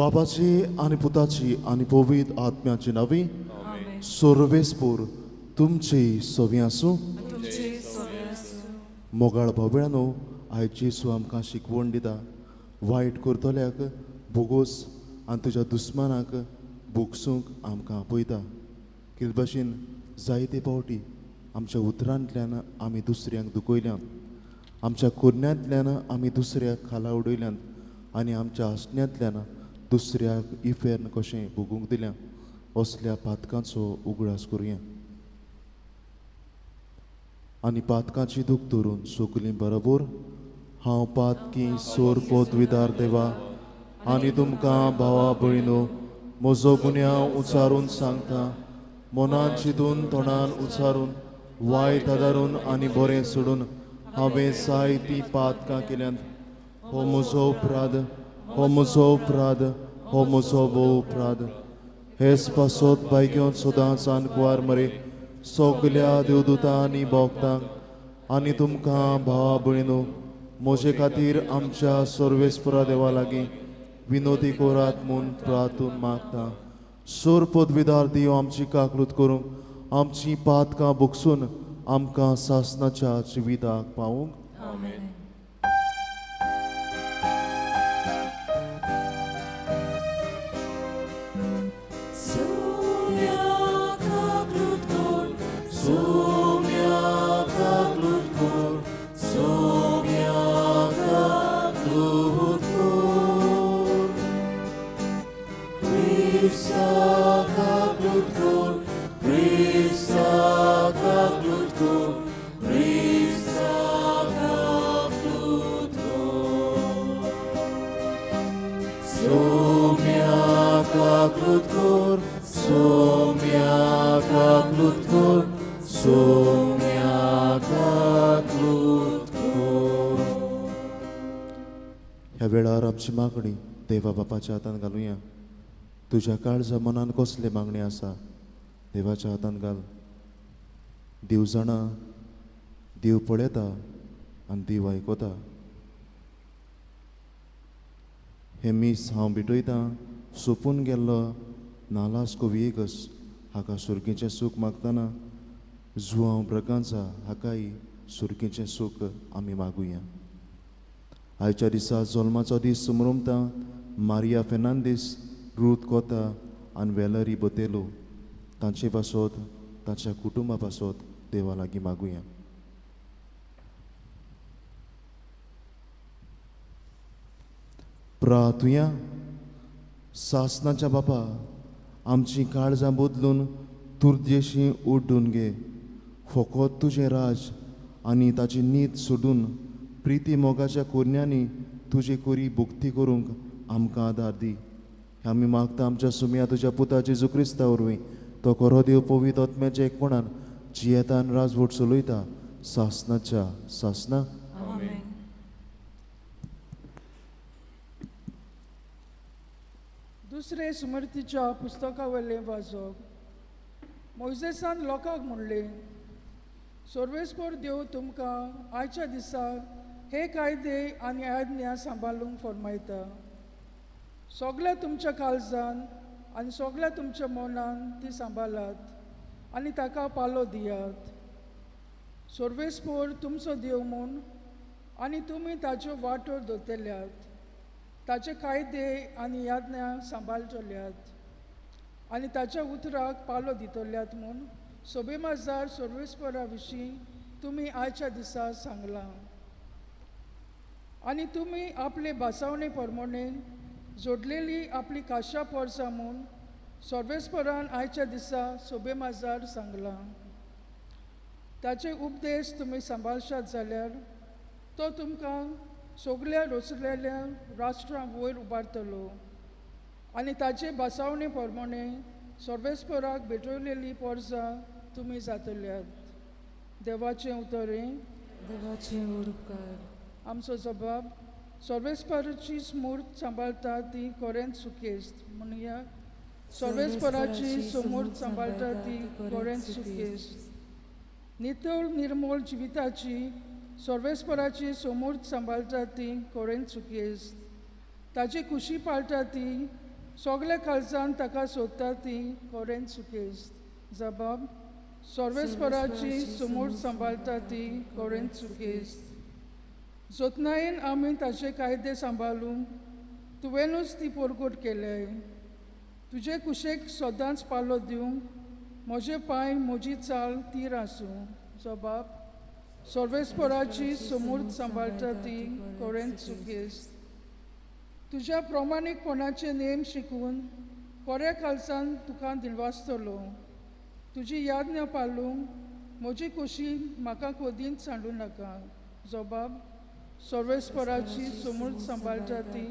बाबाची आनी पुताची आनी पवित्र आत्म्याची नावी सर्वेस्पूर तुमची सवी आसूं. मोगाळ भावबिणानो, आयज जेजू आमकां शिकवण दिता, वायट करतल्याक भोगोस आनी तुज्या दुस्मानाक भोगसूंक आमकां आपयता. कितें भाशेन जायते फावटी आमच्या उतरांतल्यान आमी दुसऱ्यांक दुखयल्यात, आमच्या कोरण्यांतल्यान आमी दुसऱ्याक खाला उडयल्यात आनी आमच्या आसण्यांतल्यान दुसऱ्याक इफेर्न कशें भोगूंक दिल्या. असल्या पातकांचो उगडास करुया आनी पातकांची दूख धरून सगलीं बरोबर हांव पातकी सोर पदवीदार देवा आनी तुमकां भावा भयणो म्हजो गुन्यांव उचारून सांगता. मनान चिंतून तोंडान उचारून वायट आदारून आनी बरें सोडून हांवें जायतीं पातकां केल्यांत. हो म्हजो अपराध, हो म्हजो अपराध, हो म्हजो भोव अपराध. हेच पासत भायग्योन सदांच आनकुवार मरे सगल्या देवदूतां आनी भोगतांक आनी तुमकां भावा भयणो म्हजे खातीर आमच्या सर्वेस्परा देवा लागीं विनोदी कोरात म्हूण प्रार्थून मागता. सोर पदवीदार देव आमची काकलूत करूंक, आमची पातकां भोगसून आमकां सासनाच्या जिविताक पावूंक. ह्या वेळार आमची मागणी देवा बापाच्या हातान घालुया. तुज्या काळजा मनान कसले मागणी आसा देवाच्या हातान घाल. देव जाणा, देव पळयता आनी देव आयकता. हें मीस हांव भेटयतां सोंपून गेल्लो नालास कोविएगस हाका सुर्गेचें सूख मागतना जुआंव ब्रगांजा हाकाय सुर्गेचें सूख आमी मागुया. आयच्या दिसा जल्माचो दीस समरमता मारिया फेर्नांदीस, रूथ कोता आनी वेलरी बोतेलो तांचे पासत, तांच्या कुटुंबा पासत देवा लागीं मागुया. प्रार्थुया. सासनाच्या बापा, आमची काळजां बदलून तुर्देशी ओड्डून घे. फकत तुजें राज आनी ताची नीत सोडून प्रिती मोगाच्या कोरण्यांनी तुजे कोरी भक्ती करूंक आमकां आदार दी. आमी मागता आमच्या सुमया तुज्या पुता जेजू क्रिस्ता वरवीं, तो खरो देव पवित्र आत्म्याच्या एकपणान जियेतान राजवट चलयता सासनाच्या सासना. दुसरे स्मृतीच्या पुस्तका वयलें वाचप. मोयजेसान लोकांक म्हणलें, सर्वेस्पर देव तुमकां आयच्या दिसा हे कायदे आनी आज्ञा सांबाळूंक फर्मायता. सगळ्या तुमच्या काळजान आनी सगळ्या तुमच्या मनान ती सांबाळात आनी ताका पालो दियात. सर्वेस्पोर तुमचो देव म्हूण आनी तुमी ताच्यो वाटो दवरतल्यात, ताचे कायदे आनी याज्ञा सांबाळटल्यात आनी ताच्या उतराक पालो दितल्यात म्हूण सोबेमाजार सर्वेस्परा विशीं तुमी आयच्या दिसा सांगलां. आनी तुमी आपले भासावणे प्रमाणे जोडलेली आपली काशा पोरसां म्हूण सर्वेस्परान आयच्या दिसा सोबेमाजार सांगलां. ताचे उपदेश तुमी सांबाळशात जाल्यार तो तुमकां सगल्या रचलेल्या राष्ट्रां वयर उबारतलो आनी ताचे भासावणे प्रमाणे सर्वेस्पराक भेटवलेली पोरसां तुमी जातल्यात. देवाचें उतर हें. देवाचें उपकार. आमचो जबाब सर्वेस्पराची स्मूर्त सांबाळटा ती कोरेंत सुखेस्त म्हणया. सर्वेस्पराची स्मूर्त सांबाळटा ती कोरेंत सुखेस्त. नितळ निर्मोल जिविताची सर्वेस्पराची समूर्त सांबाळटा ती कोरेंत सुखेस्त. ताची खुशी पाळटा ती सगल्या काळजान ताका सोदता ती कोरेंत सुखेस्त. जबाब सर्वेस्पराची समूर्त सांबाळटा ती कोरेंत सुखेस्त. जतनायेन आमी ताचे कायदे सांबाळूंक तुवेंनूच ती परगट केल्याय. तुजे कुशेक सदांच पालो दिवंक म्हजे पांय म्हजी चाल तीर आसूं. जबाब सर्वेस्पराची समूर्त सांबाळटा ती कोरेंत सुखेस्त. तुज्या प्रमाणीकपणाचे नेम शिकून कोऱ्या काळजान तुका दिनवासतलो. तुजी याज्ञा पाळूंक म्हजी कुशी म्हाका कदींच सांडूं नाका. जबाब सर्वेस्पराची समूर्त सांबाळटा ती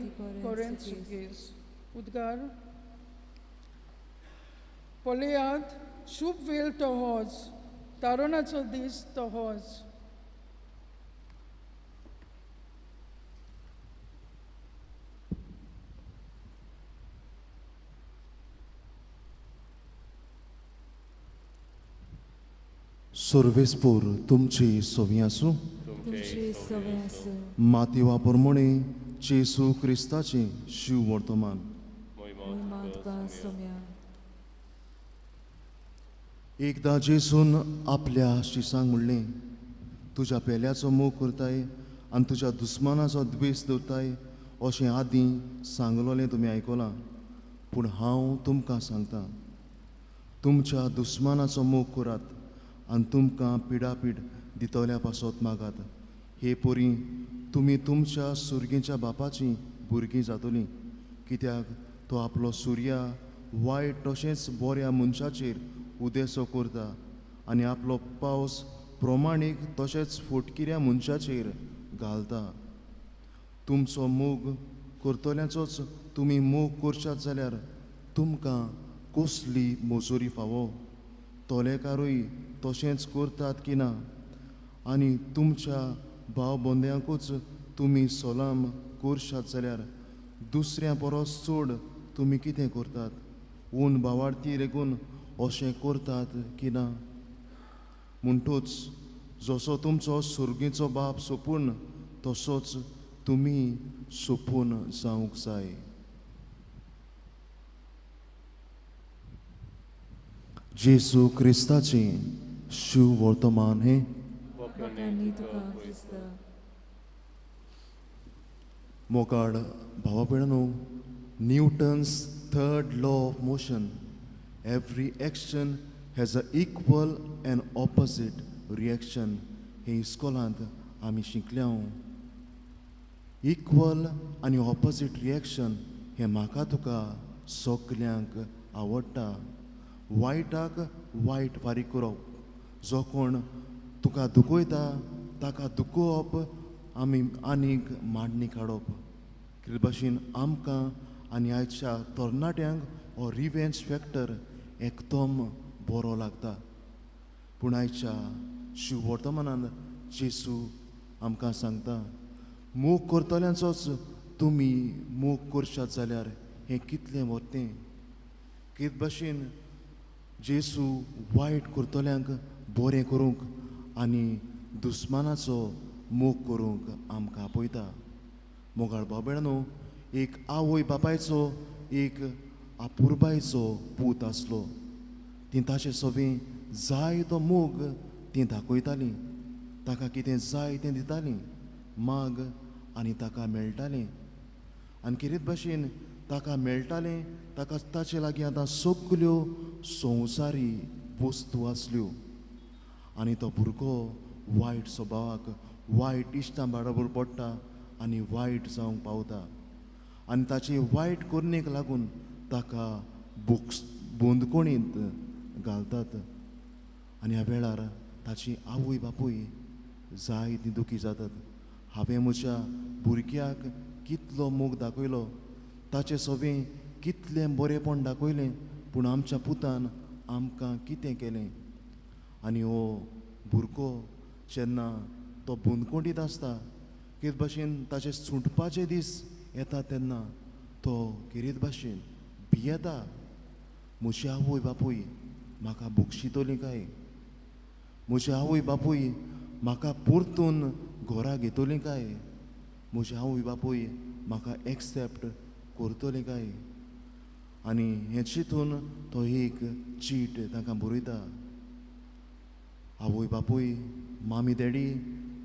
कोरेंत सुखेस्त. उद्गार. पळयात शुभ वेळ तो होच, तारणाचो दीस तो होच. सर्वेस्पोर तुमची सोवी आसूं. माती वापरमणे जेसू क्रिस्ताचें शिव वर्तमान. एकदां जेसून आपल्या शिसांक म्हणलें, तुज्या पेल्याचो मोग करताय आनी तुज्या दुस्मानाचो द्वेस दवरताय अशें आदीं सांगलोलें तुमी आयकलां. पूण हांव तुमकां सांगता, तुमच्या दुस्मानाचो मोग करात आनी तुमकां पिडापीड दितल्या पासत मागात. हे परी तुमी तुमच्या सुर्गीच्या बापाचीं भुरगीं जातलीं, कित्याक तो आपलो सुर्या वायट तशेंच बऱ्या मनशाचेर उदेसो करता आनी आपलो पावस प्रमाणीक तशेंच फटकिऱ्या मनशाचेर घालता. तुमचो मोग करतल्यांचोच तुमी मोग करशात जाल्यार तुमकां कसली मजुरी फावो? तोलेकारूय तशेंच करतात की ना? आनी तुमच्या भाव बंद्यांकूच तुमी सलाम करशात जाल्यार दुसऱ्या परस चड तुमी कितें करतात? ऊन भावार्थी लेगून अशें करतात की ना? म्हणटूच जसो तुमचो सुर्गीचो बाप सोपून तसोच तुमी सोपून जावंक जाय. जेसू क्रिस्ताचें शिव वर्तमान हें. मोगाड भावा भयणांनो, Newton's third law of motion, every action has a equal and opposite reaction हें इस्कोलांत आमी शिकल्या. इक्वल आनी ऑपोजीट रिएक्शन हें म्हाका तुका सगल्यांक आवडटा. वायटाक वायट फारीक करप, जो कोण तुका दुखयता ताका दुखोवप आमी आनीक मांडणी काडप. कितें भाशेन आमकां आनी आयच्या तरणाट्यांक हो रिवेंज फॅक्टर एकदम बरो लागता. पूण आयच्या शिव वर्तमानान जेसू आमकां सांगता, मोग करतल्यांचोच तुमी मोग करशात जाल्यार हें कितलें व्हरतें. कितें भाशेन जेसू वायट करतल्यांक बरें करूंक आनी दुस्मानाचो मोग करूंक आमकां आपयता. मोगाळ भाव भयणांनो, एक आवय बापायचो एक आपुरबायचो पूत आसलो. ती ताचे सवें जाय तो मोग ती दाखयताली, ताका कितें जाय तें दिताली माग आनी ताका मेळटालें. आनी कितें भाशेन ताका मेळटालें, ताका ताचे लागीं आतां सगल्यो संवसारी वस्तू आसल्यो. आनी तो भुरगो वायट स्वभावाक वायट इश्टां बरोबर पडटा आनी वायट जावंक पावता. आनी ताची वायट करणेक लागून ताका बंदखणींत घालतात. आनी ह्या वेळार ताची आवय बापूय जायती दुखी जातात. हांवें म्हज्या भुरग्याक कितलो मोग दाखयलो, ताचे सवें कितलें बरेंपण दाखयलें, पूण आमच्या पुतान आमकां कितें केलें. आनी हो भुरगो जेन्ना तो बंदखणींत आसता कितें भाशेन ताचे सुटपाचे दीस येता तेन्ना तो कितें भाशेन भियेता, म्हजी आवय बापूय म्हाका बक्षितली काय, म्हजी आवय बापूय म्हाका परतून घरा घेतली काय, म्हजी आवय बापूय म्हाका एक्सेप्ट करतली काय. आनी हें चिंतून तो एक चीट तांकां बरयता. आवय बापूय, मामी डॅडी,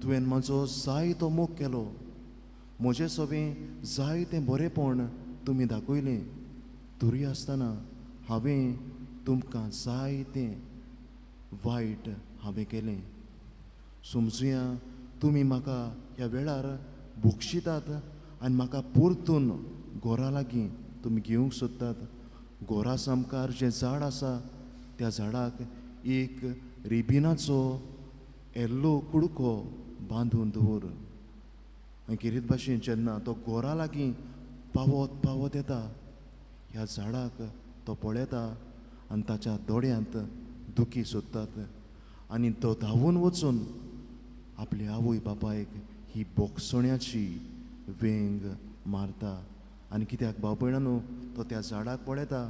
तुवें म्हजो जायतो मोग केलो, म्हजें सवें जायतें बरेंपण तुमी दाखयलें, तरी आसतना हांवें तुमकां जायतें वायट हांवें केलें. समजुया तुमी म्हाका ह्या वेळार बक्षितात आनी म्हाका परतून घरा लागीं तुमी घेवंक सोदतात. घरा सामकार जें झाड आसा त्या झाडाक एक रिबिनाचो येल्लो कुडको बांदून दवर. आनी कितें भाशेन जेन्ना तो घरा लागीं पावत पावत येता ह्या झाडाक तो पळयता आनी ताच्या दोळ्यांत दुखी सोदतात. आनी तो धांवून वचून आपले आवय बापायक ही बोगसण्याची वेंग मारता. आनी कित्याक भाव भयणांनो, तो त्या झाडाक पळयता,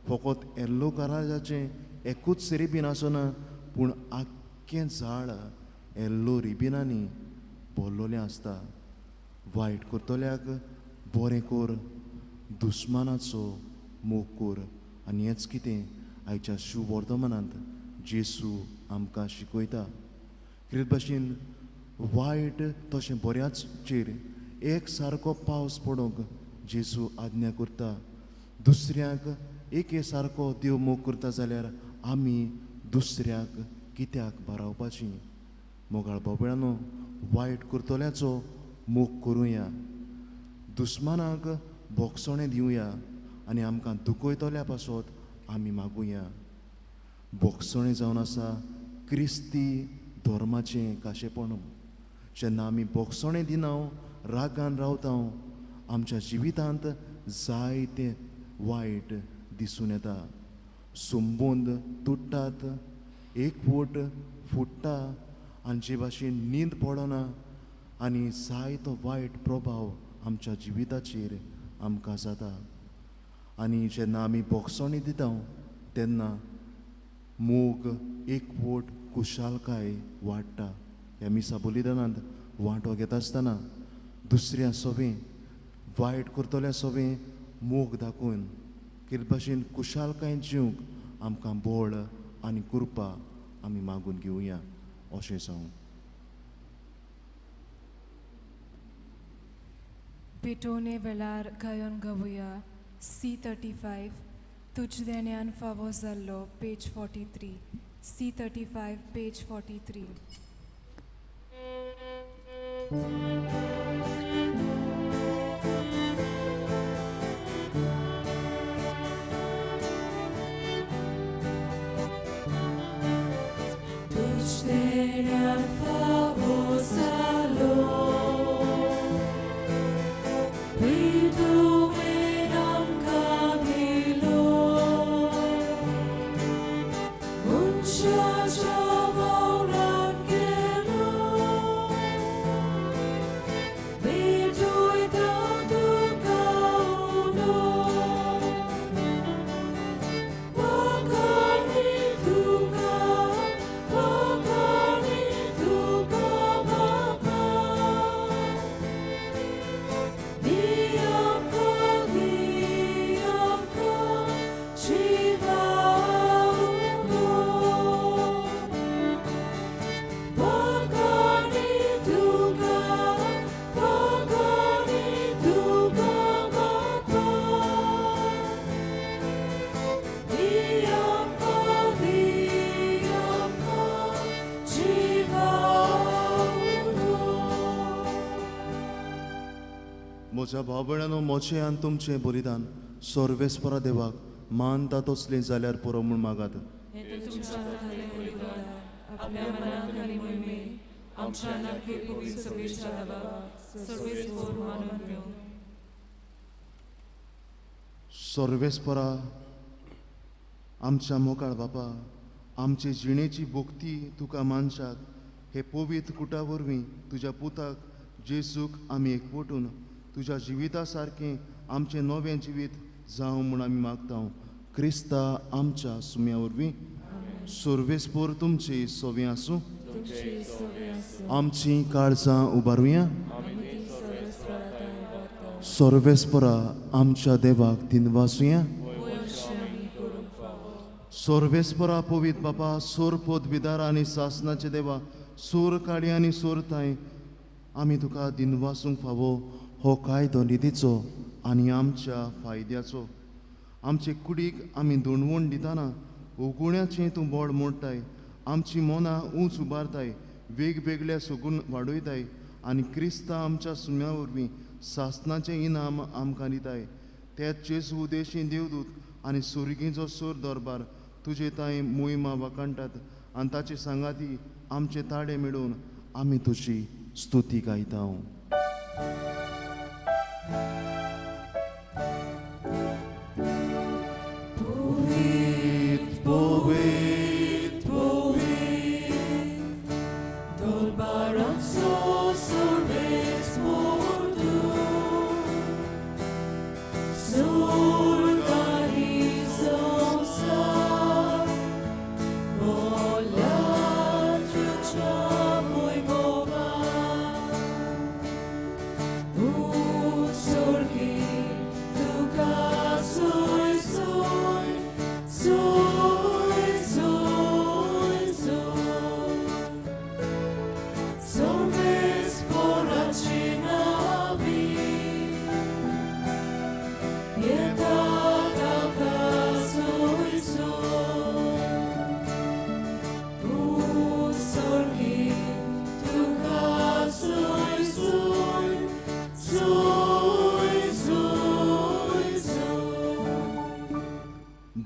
फकत येल्लो कलराचें एकूच रिबीन आसना, पूण आख्खें झाड येल्लो रिबिनांनी भरलेलें आसता. वायट करतल्याक बरें कर, दुस्मानाचो मोग कर. आनी हेंच कितें आयच्या शुभवर्तमानांत जेसू आमकां शिकयता. कितें भाशेन वायट तशें बऱ्याचेर एक सारको पावस पडोवंक जेजू आज्ञा करता. दुसऱ्यांक एके सारको देव मोग करता जाल्यार आमी दुसऱ्याक कित्याक भारावपाची. मोगाळ बाबळ्यांनो, वायट करतल्याचो मोग करुया, दुस्मानाक भोगसणें दिवया आनी आमकां दुखयतल्या पासत आमी मागुया. भोगसणें जावन आसा क्रिस्ती धर्माचें खाशेपण. जेन्ना आमी भोगसणें दिना, रागान रावता, आमच्या जिवितांत जायते वायट दिसून येता. संबंद तुट्टात, एकवट फुट्टा आनी जे भाशेन न्हीद पडना आनी जायतो वायट प्रभाव आमच्या जिविताचेर आमकां जाता. आनी जेन्ना आमी भोगसणी दिता तेन्ना मोग, एकवट, खुशालकाय वाडटा. ह्या मिसा बलिदानांत वांटो घेता आसतना दुसऱ्या सवें वायट करतल्या सवें मोग दाखोवन कितें भाशेन खुशालकायेन जिवंक आमकां बळ आनी कृपा आमी मागून घेवया. अशें जावं. पेटोवणे वेळार गायन गावया C35 तुज देण्यान फावो जाल्लो, पेज 43. C35 page 43. तुज देण्यान फावो जाल्लो, म्हज्या भाव भयणांनो, म्हजें आनी तुमचें बलिदान सर्वेस्परा देवाक मानता तसलें जाल्यार पुरो म्हूण मागात. सर्वेस्परा आमच्या मोकाळ बापा, आमचे जिणेची भक्ती तुका मानशात हे पवित्र कुटा वरवीं तुज्या पुताक जेजूक आमी एकवटून तुज्या जिविता सारकें आमचें नवें जिवीत जावं म्हूण आमी मागता. क्रिस्ता आमच्या सुम्या वरवीं. सर्वेस्पोर तुमची सोवी आसूं. आमची काळजां उबारुया. सर्वेस्परा आमच्या देवाक दिनवासुया. सर्वेस्परा पवित्र बापा, सोर पदविदार आनी सासनाचे देवा, सोर काडी आनी सोर ताय, आमी तुका दिनवासूंक फावो हो कायदो निधीचो आनी आमच्या फायद्याचो. आमचे कुडीक आमी दोणवण दितना उगुण्याचें तूं बोड मोडटाय, आमची मनां उंच उबारताय, वेगवेगळ्या सगून वाडयताय आनी क्रिस्ता आमच्या सुम्या वरवीं सासनाचें इनाम आमकां दिताय. तेच जेजू उदेशी देवदूत आनी सुर्गींचो सूर दरबार तुजे तांय मोहिमा वाखाणटात आनी ताचे सांगाती आमचे ताळे मेळोवन आमी तुजी स्तुती गायता.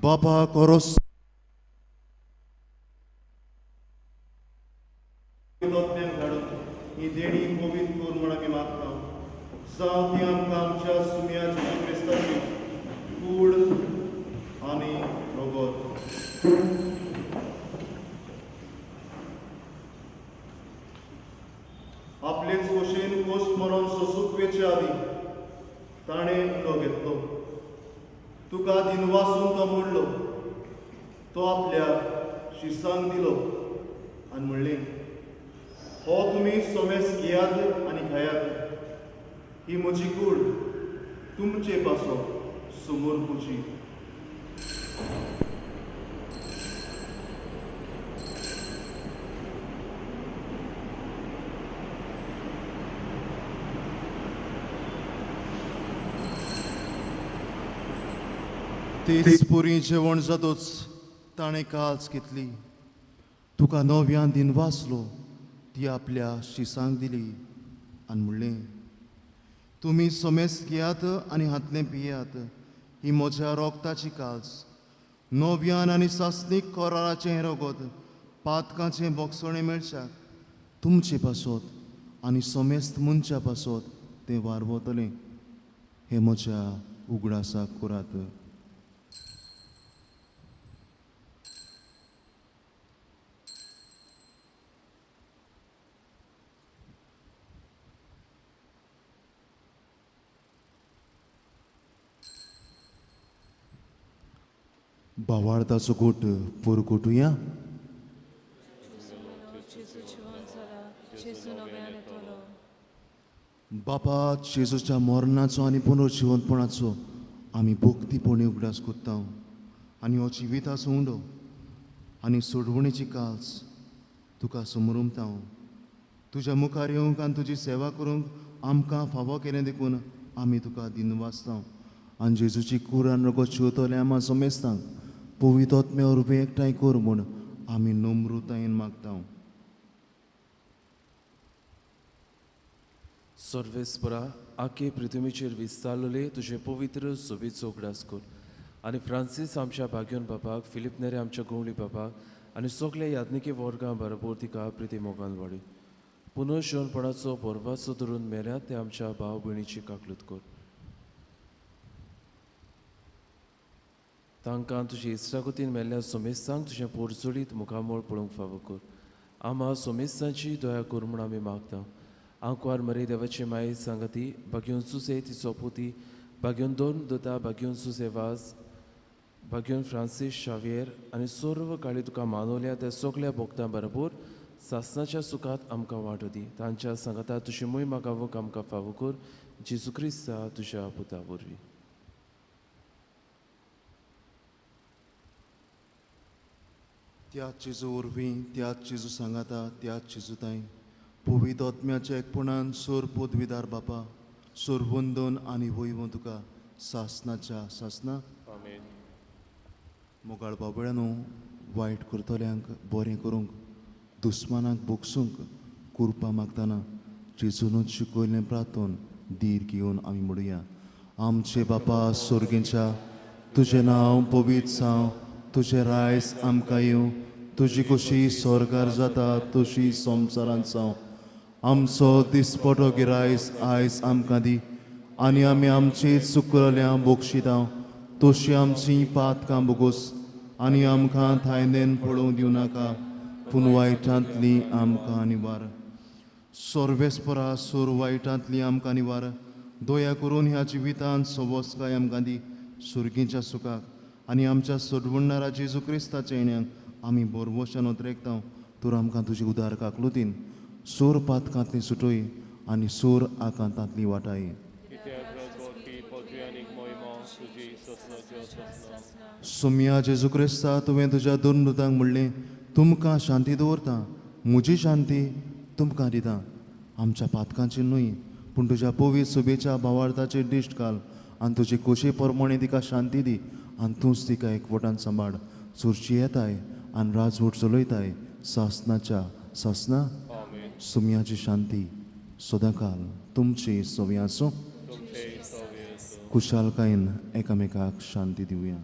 बापा कोरोस धाडून ही देणी पवित्र कर म्हूण आमी मागता. जावं ती आमकां आमच्या सुम्या जेजू क्रिस्ताची कूड आनी रगत. आपलेच भशेन कोश मरण सोसूंक वेचे आदीं ताणें उलो घेतलो. तुका दिनवासून तो मोडलो, तो आपल्या शिसांक दिलो आनी म्हणलें, हो तुमी सोमेस घेयात आनी खायात, ही म्हजी कूड तुमचे पासत समर्पुची. तेच पुरी जेवण जातूच ताणें काल्स घेतली, तुका नव्यान दिनवासलो, ती आपल्या शिसांक दिली आनी म्हणलें, तुमी सोमेस घेयात आनी हातलें पियात, ही म्हज्या रोगताची काल्स, नव्यान आनी सासणीक कराराचें हें रगत पातकाचें बोगसणें मेळच्याक तुमचे पासत आनी सोमेस्त मनच्या पासत तें वारवतलें. हें म्हज्या उगडासाक करात. भावार्थाचो गोट पुरगोटुया. बापा, जेजूच्या मरणाचो आनी पुनर्जिवंतपणाचो आमी भक्तीपणी उगडास कोत्ता आनी हो जिविताचो उंडो आनी सोडवणेची काल्स तुका समरुमता. तुज्या मुखार येवंक आनी तुजी सेवा करूंक आमकां फावो केलें देखून आमी तुका दिनवासता. आनी जेजूची कूड आनी रगत शिंवतले आमा समेस्तांक पवित्र आत्म्या वरवीं एकठांय कर म्हूण आमी नम्रतायेन मागता. सर्वेस्परा आखे पृथ्वीचेर विस्तारलेले तुजे पवित्र सोबीचो उगडास कर आनी फ्रांसीस आमच्या भाग्योन बापाक, फिलीप नेरे आमच्या गवळी बापाक आनी सगल्या याज्ञिकी वर्गां बरोबर तिका प्रिती मोगान वाडय. पुनर्जीवनपणाचो बोरवाचो धरून मेल्यात ते आमच्या भाव भयणीची काकलूत कर. तांकां तुजे इश्टागतीन मेल्ल्या सोमेस्तांक तुजें पोरजोडीत मुखामळ पळोवंक फावो कर. आमा सोमेस्तांची दया कर म्हूण आमी मागता. आंकवार मरे देवाची माये सांगती भाग्योन सुसे तिचो पोती, भाग्योन दोन दोता, भाग्योन सुसे वाज, भाग्योन फ्रांसीस शावियर आनी सर्व काळी तुका मानवल्या त्या सगल्या भोक्तां बरोबर सासनाच्या सुखात आमकां वांटो दी. तांच्या सांगाता तुजी मोहिमा गावंक आमकां फावो कर. जेजू क्रिस्ता तुज्या पुता वरवीं. त्याच जेजू वरवीं, त्याच जेजू सांगाता, त्याच जेजू ताई पवित्र आत्म्याच्या एकपणान सोर पदवीदार बापा, सोर वंदन आनी वैवं तुका सासनाच्या सासना. मोगाळ बाबड्यानो, वायट करतल्यांक बरें करूंक, दुस्मानाक बोगसूंक कुरपा मागतना जेजूनच शिकयल्लें प्रार्थन धीर घेवन आमी म्हणुया. आमचे बापा सोर्गेच्या, तुजें नांव पवित्र जावं, तुजें रायस आमकां येवं, तुजी कशी स्वर्गार जाता तशी संवसारांत जावं. आमचो दिसपटो गिरायस आयज आमकां दी आनी आमी आमची चुकरल्या बोगशिता तशी आमची पातकां बोगोस आनी आमकां थायनेन पळोवंक दिवं नाका, पूण वायटांतली आमकां निवार. सर्वेस्परा सोर वायटांतली आमकां निवार. दया करून ह्या जिवितांत सवस्काय आमकां दी सुर्गीच्या सुखाक आनी आमच्या सोडवणणारा जेजू क्रिस्ताच्या येण्याक आमी बोरवशान उतरेकता. तर आमकां तुजी उदार काकलुतीन सोर पातकांतली सुटय आनी सोर आकांतांतली वाटाय. सोम्या जेजू क्रिस्ता, तुवें तुज्या दोन दुतांक म्हणलें, तुमकां शांती दवरता, म्हजी शांती तुमकां दिता. आमच्या पातकांची न्हय पूण तुज्या पवित्र सुबेच्या भावार्थाचेर दिश्ट घाल आनी तुजे खोशे प्रमाणे तिका शांती दी आनी तूंच तिका एकवटान सांबाळ. चुरची येताय आनी राजवट चलयताय सासनाच्या सासना. सुम्याची शांती सदांकाल तुमची सवी आसूं. खुशालकायेन एकामेकाक शांती दिवया.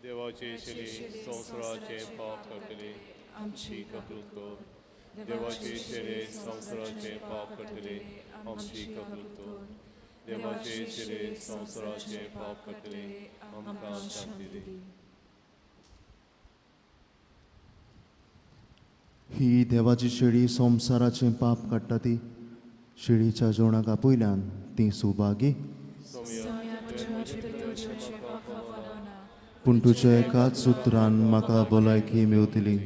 देवाचे शेली संवसाराचे पाप करतले आमची कबूल कर. देवाचे शेले संवसाराचे पाप करतले आमची कबूल कर. देवाचे शेले संवसाराचे पाप करतले आमकां शांती दी. ही देवाची शेळी संवसाराचें पाप काडटा ती शेळीच्या जेवणाक आपयल्यान ती सुभागी. पूण तुज्या एकाच सुत्रान म्हाका भलायकी मेवतली.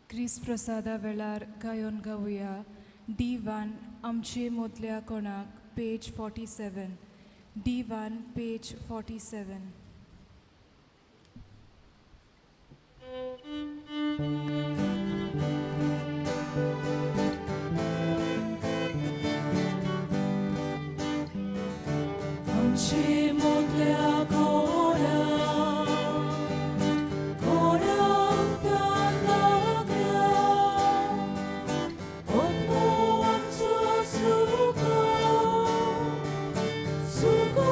क्रिस्त प्रसादा वेळार गायोन गावया D1 आमचे मोदल्या कोणाक, पेज 47. D1 page 47. आमचे मोदल्या कोणाक, कोणाक लागल्या आत्मो आमचो सुखो सुखो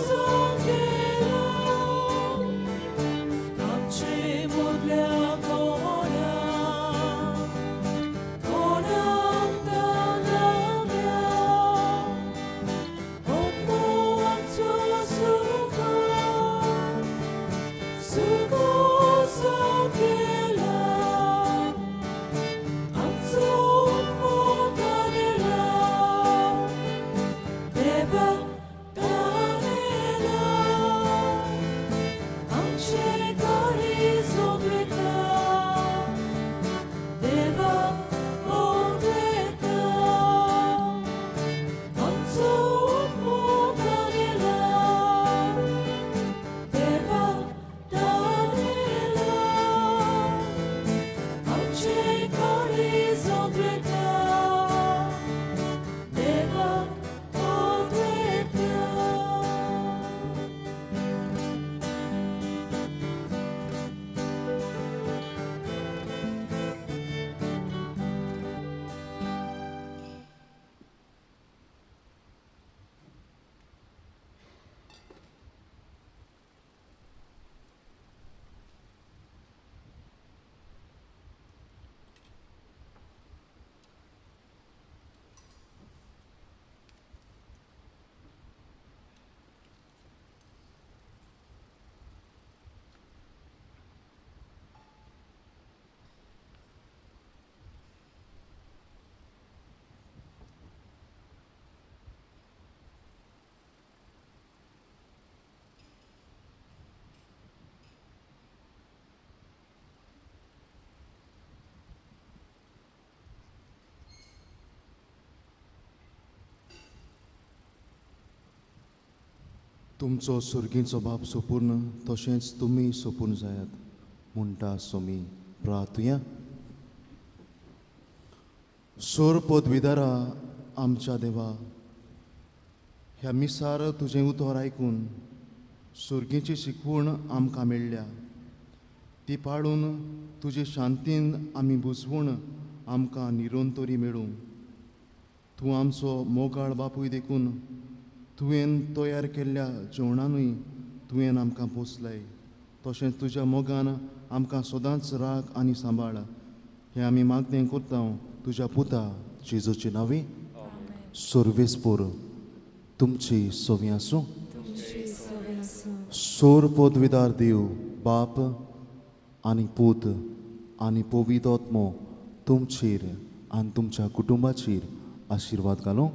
सांगेलो. आमचे मोदल्या कोणाक, तुमचो सुर्गींचो बाप सोपूर्ण तशेंच तुमी सोपूर्ण जायात म्हणटा सोमी प्रार्थुया. सोर पदवीदारा आमच्या देवा, ह्या मिसार तुजें उतर आयकून सुर्गीची शिकवण आमकां मेळ्ळ्या, ती पाळून तुजे शांतीन आमी बुजवून आमकां निरंतरी मेळूं. तूं आमचो मोगाळ बापूय देखून तुवें तयार केल्ल्या जेवणानूय तुवें आमकां पोसलाय, तशेंच तुज्या मोगान आमकां सदांच राख आनी सांबाळ. हें आमी मागणें करता तुज्या पुता जेजूचे नांवी. सर्वेस्पोर तुमची सवी आसूं. सोर पदवीदार देव बाप आनी पूत आनी पवित्र आत्मो तुमचेर आनी तुमच्या कुटुंबाचेर आशिर्वाद घालूं.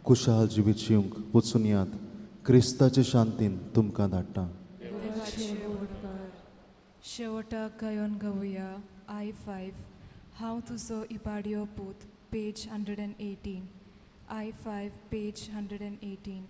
कुशाल जिवीत जिवंक वचून यात. क्रिस्ताचे शांतीन तुमकां धाडटा. शेवटाक गायोन गावया I 5 हांव तुजो इबाडियो पूत, पेज 118. I 5 page 118.